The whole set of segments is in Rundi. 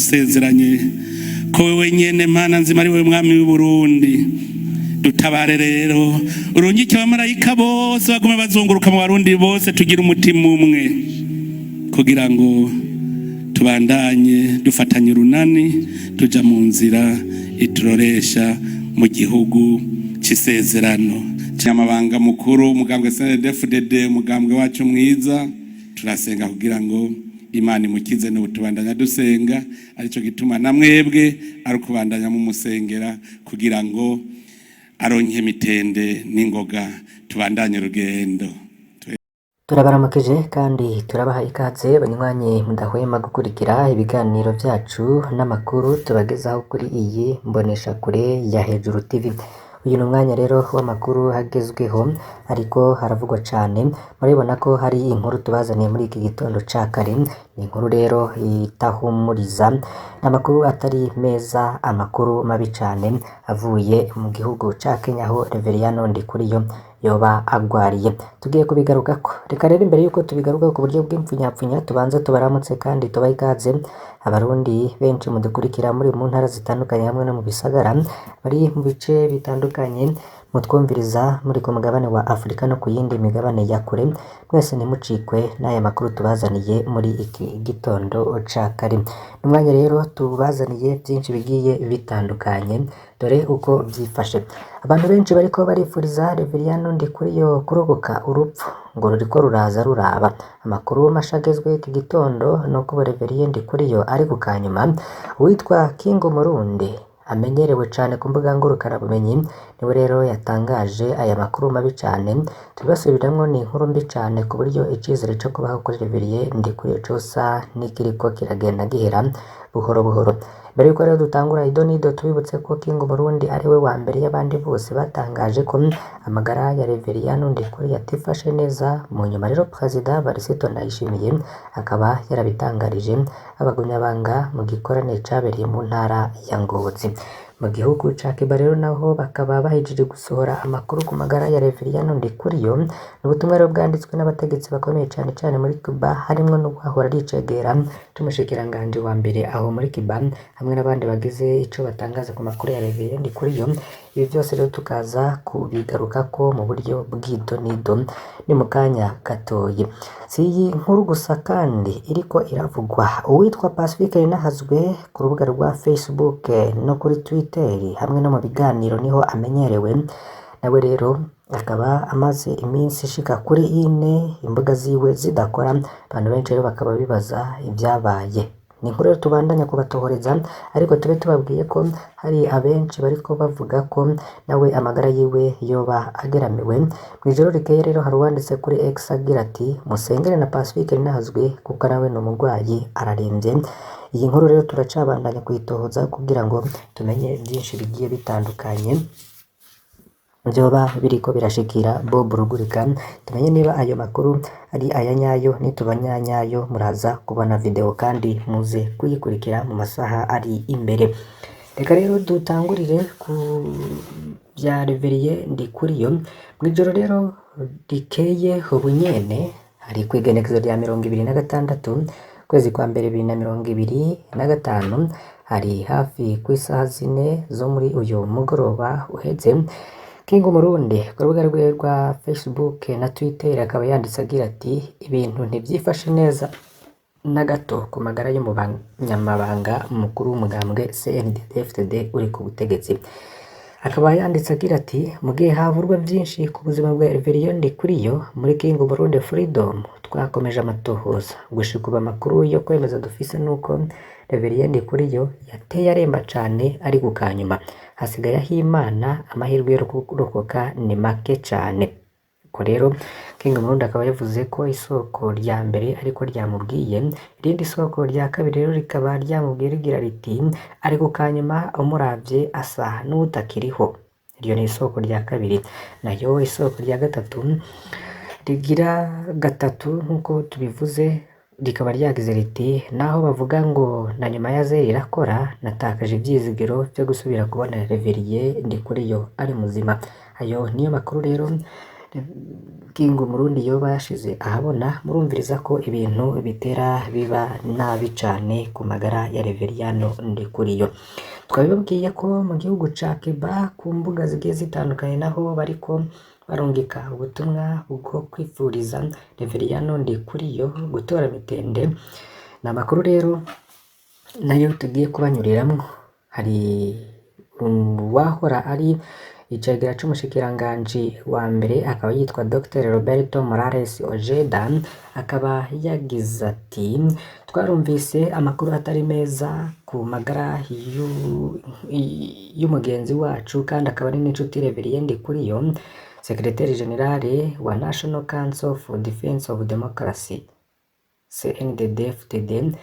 Warasezeranye ko wewe nyene, Mana nzima, ari wewe mwami w'i Burundi. Dutabare rero, urungike abamarayika bose bagume bazunguruka mu Barundi bose, tugire umutima umwe kugira ngo tubandanye dufatanye urunani, tuja mu nzira ituroresha mu gihugu c'isezerano. Nyamabanga mukuru umugambwe CNDD-FDD, umugambwe wacu mwiza, turasenga kugira ngo Imana imukize. N'ubu tubandanya dusenga, arico gituma na mwebwe ari ukubandanya mumusengera kugira ngo aronke mitende n'ingoga, tubandanye urugendo. Turabaramukije kandi turabaha ikaze, banywanyi mudahwema gukurikira ibiganiro vyacu n'amakuru tubagezaho kuri iyi mboneshakure ya Hejuru TV. Uyu ni umwanya rero w'amakuru agezweho ariko haravugwa cane. Murabibona ko hari inkuru tubazaniye muri iki gitondo ca kare. Ni inkuru rero itahumuriza, ni amakuru atari meza, amakuru mabi cane avuye mu gihugu ca Kenya, aho Reveriyano Ndikuriyo yoba agwariye. Tugiye kubigarukako. Reka rero, imbere yuko tubigaruka ku buryo bw'impfunyapfunya, tubanze tubaramutse kandi tubahe ikaze Abarundi benshi mudukurikira muri mu ntara zitandukanye hamwe no mu bisagara, bari mu bice bitandukanye, mutwumviriza muri ku mugabane wa Afurika no ku yindi migabane ya kure. Mwese ntimucikwe n'aya makuru tubazaniye muri iki gitondo ca kare. Ni umwanya rero tubazaniye byinshi bigiye bitandukanye. Dore uko vyifashe: abantu benshi bariko barifuriza Reveriyano Ndikuriyo kurokoka urupfu ngo ruriko ruraza ruraba. Amakuru masha agezweho iki gitondo nuko Reverien Ndikuriyo ari ku kanyuma. Uwitwa King Umurundi amenyerewe cane ku mbuga ngurukanabumenyi niwe rero yatangaje aya makuru mabi cane. Tubibasubiramwo, ni inkuru mbi cane ku buryo icizere co kubaho kuri Reverien Ndikuriyo cosa n'ikiriko kiragenda gihera buhoro buhoro. Mbere yuko rero dutangura idonido, tubibutse ko King Umurundi ari we wa mbere y'abandi bose batangaje ko amagara ya Reveriyano Ndikuriyo atifashe neza. Mu nyuma rero Perezida Varisito Ndayishimiye akaba yarabitangarije abagumyabanga mu gikorane cabereye mu ntara ya Ngozi. Mu gihugu ca Cuba rero naho bakaba bahejeje gusohora amakuru ku magara ya Reveriyano Ndikuriyo. Ni ubutumwa rero bwanditswe n'abategetsi bakomeye cane cane muri Cuba, harimwo n'uwahora aricegera c'umushikiranganji wa mbere aho muri Cuba, hamwe n'abandi bagize ico batangaza ku makuru ya Reverien Ndikuriyo. Ibi vyose rero tukaza kubigarukako mu buryo bw'idonido ni mu kanya gatoyi. Si iyi nkuru gusa kandi iriko iravugwa. Uwitwa Pacifique Ninahazwe ku rubuga rwa Facebook no kuri Twitter hamwe no mu biganiro niho amenyerewe, nawe rero akaba amaze iminsi ishika kuri ine imbuga ziwe zidakora. Abantu benshi rero bakaba bibaza ivyabaye. Ni inkuru rero tubandanya kubatohoreza, ariko tube tubabwiye ko hari abenshi bariko bavuga ko nawe amagara yiwe yoba ageramiwe. Mw'ijoro rikeye rero hari uwanditse kuri X agira ati: "Musengere na Pacifique Ninahazwe kuko nawe ni umurwayi, araremvye." Iyi nkuru rero turacabandanya kuyitohoza kugira ngo tumenye vyinshi bigiye bitandukanye vyoba biriko birashikira Bob Rugurika, tumenye niba ayo makuru ari aya nyayo. Nituba nyayo, muraza kubona video kandi muze kuyikurikira mu masaha ari imbere. Reka rero dutangurire ku vya Reverien Ndikuriyo. Mw'ijoro rero rikeye ubunyene, hari kw'igenekerezo rya 26 ukwezi kwa mbere 2025, hari hafi kw'isaha 4 zo muri uyu mugoroba uheze, King Umurundi ku rubuga rwiwe rwa Facebook na Twitter akaba yanditse agira ati: "Ibintu ntivyifashe neza na gato ku magara y'umunyamabanga mukuru w'umugambwe CNDD-FDD uri ku butegetsi." Akaba yanditse agira ati: "Mu gihe havurwa vyinshi ku buzima bwa Reverien Ndikuriyo, muri King Burundi Freedom twakomeje amatohoza. Gushika ubu amakuru yo kwemeza dufise nuko Reverien Ndikuriyo yateye aremba cane, ari ku kanyuma, hasigaye aho Imana, amahirwe yo kurokoka ni make cane." Ubwo rero King Murundi akaba yavuze ko isoko rya mbere ariko ryamubwiye. Irindi soko rya kabiri rero rikaba ryamubwiye rigira riti: "Ari ku kanyuma, umuravye asa n'uwutakiriho." Iryo ni isoko rya kabiri. Nayo isoko rya gatatu, rigira gatatu nk'uko tubivuze, rikaba ryagize riti: "Naho bavuga ngo na nyuma ya zeri irakora, natakaje ivyizigiro vyo gusubira kubona Reverien Ndikuriyo ari muzima." Ayo niyo makuru rero. King Umurundi yoba yashize ahabona. Murumviriza ko ibintu bitera biba nabi cane ku magara ya Reveriyano Ndikuriyo. Twabibabwiye ko mu gihugu ca Cuba ku mbuga zigiye zitandukanye naho bariko barungika ubutumwa bwo kwifuriza Reveriyano Ndikuriyo gutora mitende. Ni amakuru rero nayo tugiye kubanyuriramwo. Hari uwahora ari icegera c'umushikiranganji wa mbere, akaba yitwa Dr Roberto Morales Ojeda, akaba yagize ati: "Twarumvise amakuru atari meza ku magara y'umugenzi wacu kandi akaba ari n'inshuti Reverien Ndikuriyo, Secrétaire Général wa National Council for Defense of Democracy CNDD-FDD.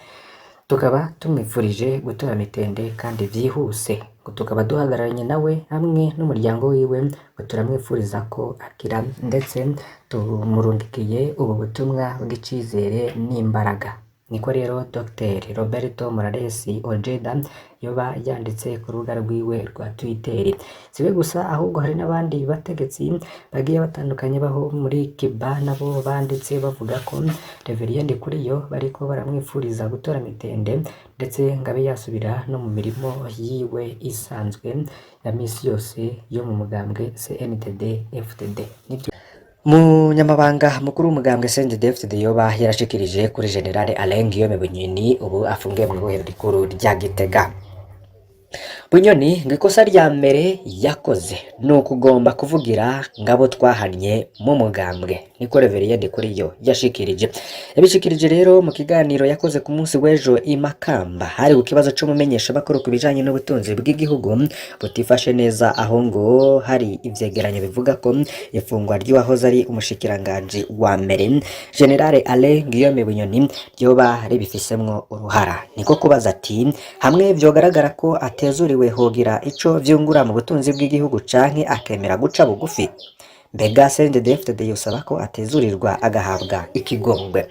Tukaba tumwifurije gutora mitende kandi vyihuse, ngo tukaba duhagararanye nawe hamwe n'umuryango wiwe, ngo turamwifuriza ko akira, ndetse tumurungikiye ubu butumwa bw'icizere n'imbaraga." Niko rero Dr Roberto Morales Ojeda yoba yanditse ku rubuga rwiwe rwa Twitter. Siwe gusa, ahubwo hari n'abandi bategetsi bagiye batandukanye baho muri Cuba nabo banditse bavuga ko Reverien Ndikuriyo bariko baramwifuriza gutora mitende, ndetse ngo abe yasubira no mu mirimo yiwe isanzwe ya misi yose yo mu mugambwe CNDD FDD. Nivyo Munyamabanga mukuru w'umugambwe CNDD-FDD yoba yarashikirije kuri General Alain Guillaume Bunyoni, ubu afungiye mu ibohero rikuru rya Gitega. Bunyoni ngo ikosa rya mbere yakoze ni ukugomba kuvugira ngabo twahanye mu mugambwe, niko Reverien Ndikuriyo yashikirije. Yabishikirije rero mu kiganiro yakoze ku munsi w'ejo i Makamba, hari ku kibazo c'umumenyeshamakuru ku bijanye n'ubutunzi bw'igihugu butifashe neza, aho ngo hari ivyegeranyo bivuga ko ifungwa ry'uwahoze ari umushikiranganji wa mbere General Alain Guillaume Bunyoni ryoba ribifisemwo uruhara. Niko kubaza ati: "Hamwe vyogaragara ko atezuriwe, hogira ico vyungura mu butunzi bw'igihugu, canke akemera guca bugufi? Mbega CNDD-FDD yosaba ko atezurirwa agahabwa ikigongwe?"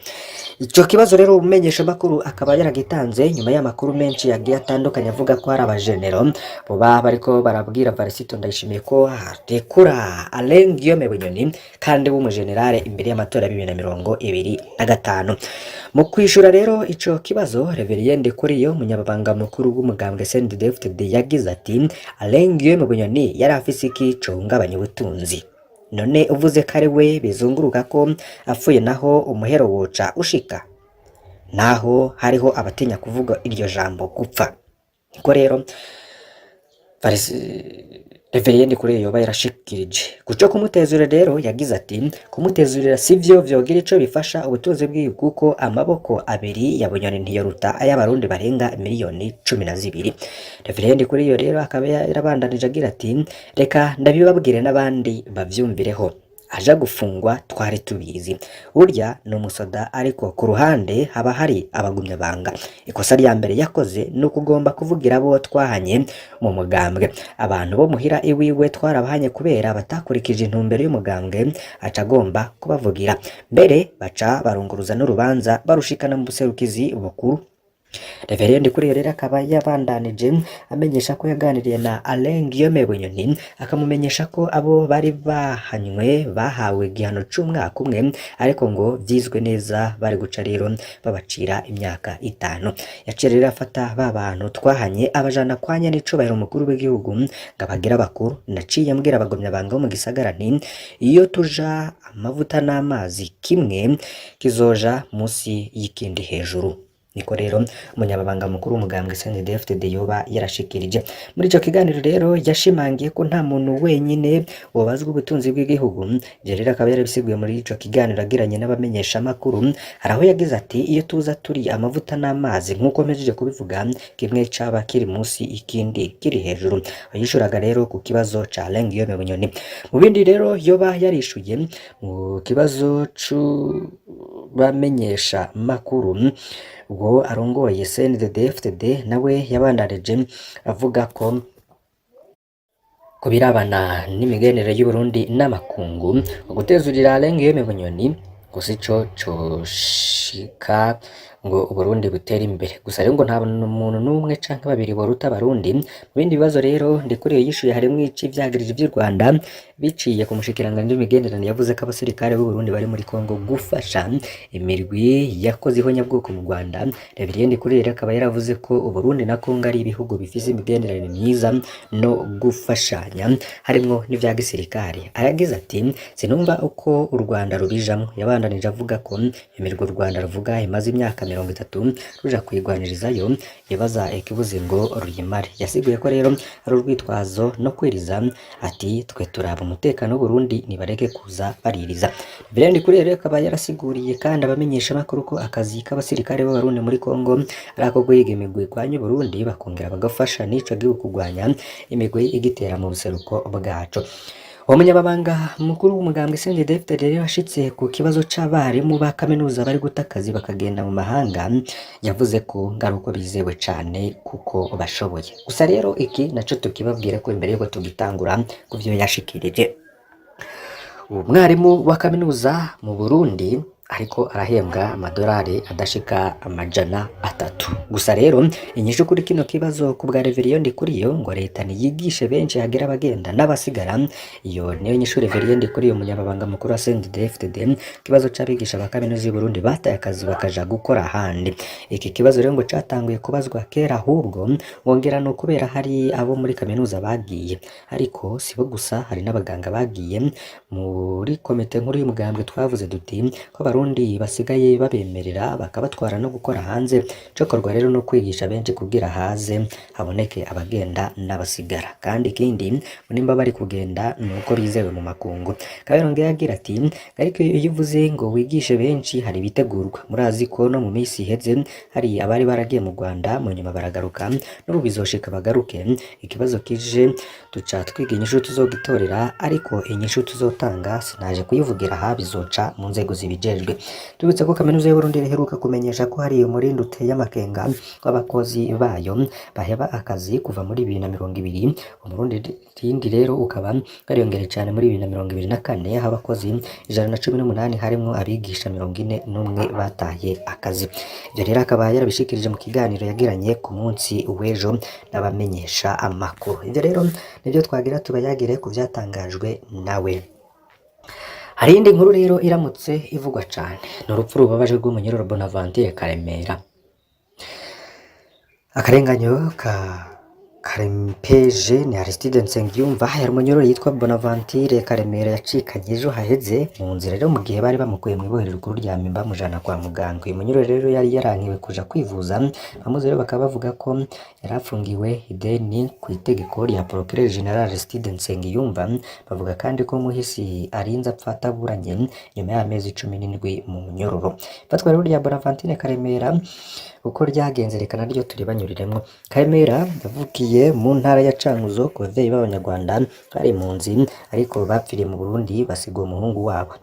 Ico kibazo rero umumenyeshamakuru akaba yaragitanze nyuma y'amakuru menshi yagiye atandukanye avuga ko hari abajenero boba bariko barabwira Varisito Ndayishimiye ko arekura Alain Guillaume Bunyoni kandi w'umujenerale imbere y'amatora ya 2025. Mu kwishura rero ico kibazo, Reverien Ndikuriyo, umunyamabanga mukuru w'umugambwe CNDD-FDD, yagize ati: "Alain Guillaume Bunyoni yari afise iki cohungabanya ubutunzi? None uvuze ko ari we bizunguruka ko apfuye naho umuhero woca ushika naho hariho abatinya kuvuga iryo jambo gupfa." Niko rero Reverien Ndikuriyo yoba yarashikirije. Kuco kumutezurira rero, yagize ati: "Kumutezurira sivyo vyogira ico bifasha ubutunzi bw'igihugu, kuko amaboko abiri ya Bunyoni ntiyoruta ay'abarundi barenga miliyoni 12." Reverien Ndikuriyo rero akaba yarabandanije agira ati: "Reka ndabibabwire n'abandi bavyumvireho, aja gufungwa twari tubizi. Burya ni umusoda, ariko ku ruhande haba hari abagumyabanga. Ikosa rya mbere yakoze ni ukugomba kuvugira abo twahanye mu mugambwe. Abantu bo muhira iwiwe twarabahanye kubera batakurikije intumbero y'umugambwe, aca agomba kubavugira. Mbere baca barunguruza n'urubanza barushikana mu buserukizi bukuru." Reverien Ndikuriyo rero akaba yabandanije amenyesha ko yaganiriye na Alain Guillaume Bunyoni, akamumenyesha ko abo bari bahanywe bahawe igihano c'umwaka umwe, ariko ngo vyizwe neza bari guca rero babacira imyaka 5. Yaciye rero afata ba bantu twahanye abajana kwa nyenicubahiro umukuru w'igihugu ngo abagire abakuru. Naciye mbwira abagumyabanga bo mu gisagara nti iyo tuja amavuta n'amazi, kimwe kizoja musi y'ikindi hejuru. Niko rero umunyamabanga mukuru w'umugambwe CNDD-FDD yoba yarashikirije. Muri ico kiganiro rero yashimangiye ko nta muntu wenyine wobazwa ubutunzi bw'igihugu. Ivyo rero akaba yarabisiguye muri ico kiganiro agiranye n'abamenyeshamakuru. Hari aho yagize ati: "Iyo tuza turi amavuta n'amazi, nk'uko mpejeje kubivuga, kimwe caba kiri munsi ikindi kiri hejuru." Yishuraga rero ku kibazo ca Alain Guillaume Bunyoni. Mu bindi rero yoba yarishuye mu kibazo c'ubamenyesha makuru, ubwo arongoye CNDD-FDD nawe yabandanije avuga ko ku birabana n'imigenderanire y'Uburundi n'amakungu, gutezurira Alain Guillaume Bunyoni ngo sico coshika. Ngo Uburundi butere imbere. Gusa rero ngo nta muntu n'umwe canke babiri boruta Abarundi. Mu bindi bibazo rero Ndikuriyo yishuye harimwo ic'ivyagiriji vy'u Rwanda biciye ku mushikiranganji w'imigenderanire, yavuze ko abasirikare b'u Burundi bari muri Kongo gufasha imirwi yakoze ihonyabwoko mu Rwanda. Reverien Ndikuriyo rero akaba yaravuze ko Uburundi na Kongo ari ibihugu bifise imigenderanire myiza no gufashanya, harimwo n'ivya gisirikare. Aragize ati: "Sinumva uko u Rwanda rubijamwo." Yabandanije avuga ko imirwi u Rwanda ruvuga imaze imyaka 30 ruja kuyigwanirizayo, yibaza ikibuze ngo ruyimare. Yasiguye ko rero ari urwitwazo no kwiriza, ati: "Twe turaba umutekano w'Uburundi, nibareke kuza baririza." Reverien Ndikuriyo rero akaba yarasiguriye kandi abamenyesha makuru ko akazi k'abasirikare b'Abarundi muri Kongo ari ako guhiga imigwi igwanya Uburundi, bakongera bagafasha n'ico gihugu kugwanya imigwi igitera mu buseruko bwaco. Uwo munyamabanga mukuru w'umugambwe CNDD-FDD rero yashitse ku kibazo c'abarimu ba kaminuza bari guta akazi bakagenda mu mahanga, yavuze ko ngaruko bizewe cane kuko bashoboye. Gusa rero iki naco tukibabwira ko imbere yuko tugitangura ku vyo yashikirije, umwarimu wa kaminuza mu Burundi ariko arahembwa amadolari adashika 300. Gusa rero inyishu kuri kino kibazo ku bwa Reverien Ndikuriyo ngo leta niyigishe benshi hagira abagenda n'abasigara. Iyo niyo nyishu Reverien Ndikuriyo, umunyamabanga mukuru wa CNDD-FDD, kibazo c'abigisha ba kaminuza y'u Burundi bataye akazi bakaja gukora ahandi. Iki kibazo rero ngo catanguye kubazwa kera, ahubwo ngongera no kubera hari abo muri kaminuza bagiye, ariko sibo gusa, hari n'abaganga bagiye. Muri komite nkuru y'umugambwe twavuze duti ko Abarundi basigaye babemerera bakabatwara no gukora hanze. Cokorwa rero no kwigisha benshi kugira haze haboneke abagenda n'abasigara. Kandi ikindi ngo nimba bari kugenda nuko bizewe mu makungu. Kabirongeye agira ati: "Ariko iyo uvuze ngo wigishe benshi, hari ibitegurwa. Murazi ko no mu minsi iheze hari abari baragiye mu Rwanda, mu nyuma baragaruka, n'ubu bizoshika bagaruke. Ikibazo kije duca twiga inyishu tuzogitorera, ariko inyishu tuzotanga sinaje kuyivugira aha, bizoca mu nzego zibijejwe." Tubitse ko kaminuza y'Uburundi iheruka kumenyesha ko hari umurindi uteye amakenga w'abakozi bayo baheba akazi kuva muri 2020. Umurundi rindi rero ukaba wariyongereye cyane muri 2024, aho abakozi 118 harimwo abigisha 41 bataye akazi. Ibyo rero akaba yarabishikirije mu kiganiro yagiranye ku munsi w'ejo n'abamenyesha amakuru. Ibyo rero nibyo twagira tubayagire ku byatangajwe nawe. Hari iyindi nkuru rero iramutse ivugwa cane, ni urupfu rubabaje rw'umunyororo Bonaventure Karemera. Akarenganyo ka Karempeje ni Aristide Nsengiyumva. Yari umunyororo yitwa Bonaventure Karemera yacikanye ejo haheze mu nzira rero mu gihe bari bamukuye mu ibohero rikuru rya Mpimba bamujana kwa muganga. Uyu munyororo rero yari yarankiwe kuja kwivuza, abamuzi rero bakaba bavuga ko yari afungiwe ideni ku itegeko rya Procureur General Aristide Nsengiyumva. Bavuga kandi ko Muhisi arinze apfa ataburanye nyuma y'amezi 17 mu munyororo. Ifatwa rero rya Bonaventure Karemera uko ryagenze reka naryo turibanyuriremwo. Karemera yavukiye mu ntara ya Cankuzo ku bavyeyi b'Abanyarwanda bari impunzi, ariko bapfiriye mu Burundi basiga umuhungu wabo.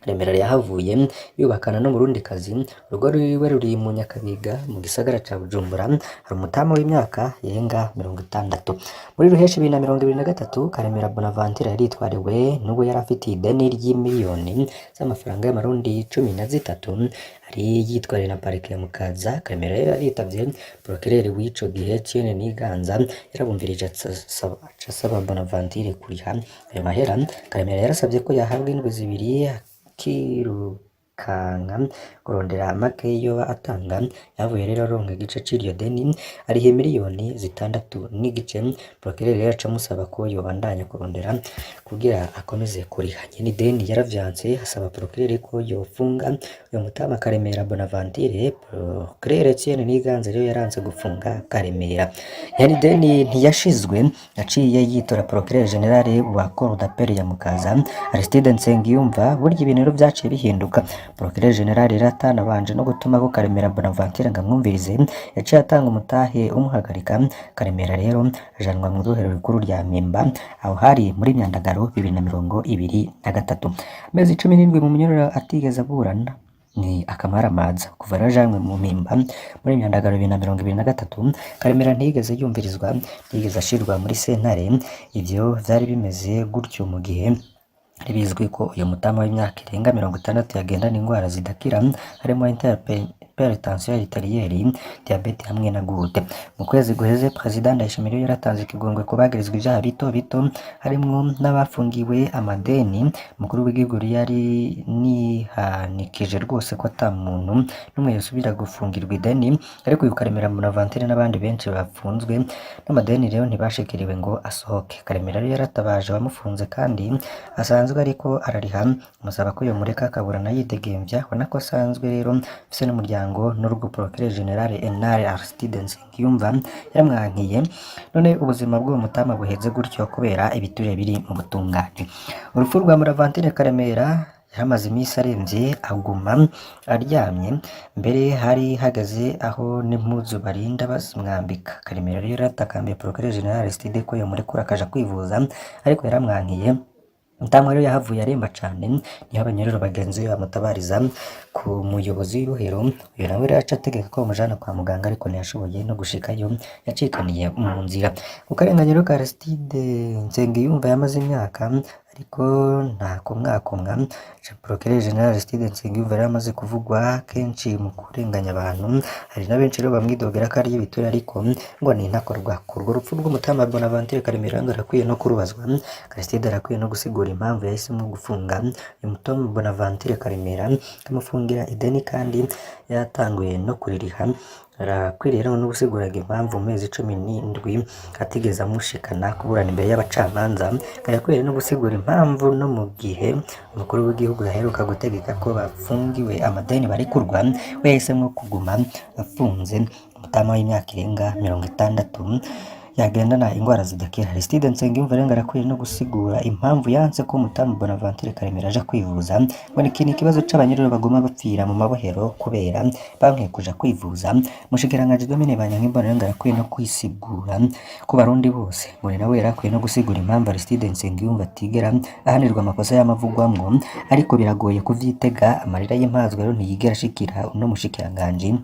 Karemera yahavuye yubakana n'Umurundikazi, urugo rwiwe ruri mu Nyakabiga mu gisagara ca Bujumbura, hari umutamu w'imyaka irenga 60. Muri Ruheshi 2023 Karemera Bonaventure yaritwariwe n'ubwo yari afitiye ideni ry'imiliyoni z'amafaranga y'amarundi 13, yari yitwariwe na parike ya Mukaza. Karemera rero yaritavye procureur w'ico gihe Etienne Niganza, yarabumvirije aca asaba Bonaventure kuriha ayo mahera. Karemera yarasavye ko yahabwa indwi 2 akirukanka kurondera make yoba atanga. Yavuye rero aronka igice c'iryo deni, ariha miliyoni 6.5. Procureur rero aca amusaba ko yobandanya kurondera kugira akomeze kuriha. Nyene ideni yaravyanse, asaba procureur ko yofunga uyo mutama Karemera Bonaventure. Procureur Etienne Niganza rero yaranse gufunga Karemera. Nyene ideni ntiyashizwe, yaciye yitora Procureur General wa Cour d'appel ya Mukaza Aristide Nsengiyumva. Burya ibintu rero vyaciye bihinduka. Procureur General rero atanabanje no gutuma ko Karemera Bonaventure ngo amwumvirize, yaciye atanga umutahe umuhagarika. Karemera rero ajanwa mu ibohero rikuru rya Mpimba, aho hari muri Myandagaro 2023. Amezi 17 mu munyororo atigeze aburana ni akamaramaza. Kuva rero ajanwe mu Mpimba muri Myandagaro 2023, Karemera ntiyigeze yumvirizwa, ntiyigeze ashirwa muri sentare. Ivyo vyari bimeze gutyo mu gihe Bizwi ko uyu mutama w'imyaka irenga 60 yagendana ingwara zidakira harimo hypertension artérielle, diabète hamwe na goutte. Mu kwezi guheze, Perezida Ndayishimiye yaratanze ikigongwe ku bagirizwa ivyaha bito bito, harimwo n'abafungiwe amadeni. Umukuru w'igihugu yari nihanikije rwose ko ata muntu n'umwe yosubira gufungirwa ideni, ariko uyu Karemera Bonaventure n'abandi benshi bafunzwe n'amadeni rero ntibashikiriwe ngo asohoke. Karemera rero yaratabaje abamufunze kandi asanzwe ariko arariha, amusaba ko yomureka akaburana yidegemvya, ubona ko asanzwe rero afise n'umuryango n'urugo. Procureur Général Enare Aristide Nsengiyumva yaramwankiye. None ubuzima bw'uwo mutama buheze gutyo kubera ibiturire biri mu butungane. Urupfu rwa Bonaventure Karemera, yaramaze iminsi aremvye, aguma aryamye, mbere hari hageze aho n'impuzu barinda bazimwambika. Karemera rero yaratakambiye Procureur Général Aristide ko yomurekura akaja kwivuza, ariko yaramwankiye. Mutamu rero yahavuye aremba cane, niho abanyororo bagenzi be bamutabariza ku muyobozi w'ibohero. Uyu nawe rero aca ategeka ko bamujana kwa muganga, ariko ntiyashoboye no gushikayo, yacikaniye mu nzira. Ku karengane rero ka Aristide Nsengiyumva yamaze imyaka ariko nta kumwakumwa. Procureur Général Aristide Nsengiyumva yari amaze kuvugwa kenshi mu kurenganya abantu. Hari na benshi rero bamwidogera ko arya ibiturire, ariko ngo ni intakorwa. Ku urwo rupfu rw'umutama Bonaventure Karemera ngo arakwiye no kurubazwa. Aristide arakwiye no gusigura impamvu yahisemo gufunga uyu mutama Bonaventure Karemera, akamufungira ideni kandi yatanguye no kuririha. Arakwiriye rero no gusiguraga impamvu mu mezi 17 atigeze amushikana kuburana imbere y'abacamanza. Arakwiriye no gusigura impamvu no mu gihe umukuru w'igihugu yaheruka gutegeka ko bafungiwe amadeni barekurwa, we yahisemwo kuguma afunze umutama w'imyaka irenga 60 yagendana ingwara zidakira. Aristide Nsengiyumva rero arakwiye no gusigura impamvu yanse ko Mutamu Bonaventure Karemera aja kwivuza. Ngo ni ikintu ikibazo c'abanyororo baguma bapfira mu mabohero kubera bankiye kuja kwivuza. Umushikiranganji Domine Banyankimbona rero arakwiye no kwisigura ku Barundi bose. Ngo ni nawe yarakwiye no gusigura impamvu Aristide Nsengiyumva atigera ahanirwa amakosa y'amavugwamwo, ariko biragoye kuvyitega. Amarira y'impazwa rero ntiyigera ashikira uno mushikiranganji.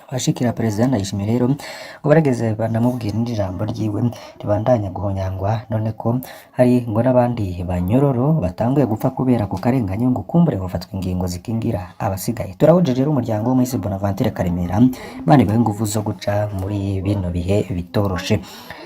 Abashikira Perezida Ndayishimiye rero ngo barageze banamubwira n'ijambo ryiwe ribandanya guhonyangwa. None ko hari ngo n'abandi banyororo batanguye gupfa kubera ku karengane, ngo kumbure hofatwa ingingo zikingira abasigaye. Turawuje rero umuryango wo Bonaventure Karemera, Imana ibahe inguvu zo guca muri bino bihe bitoroshe.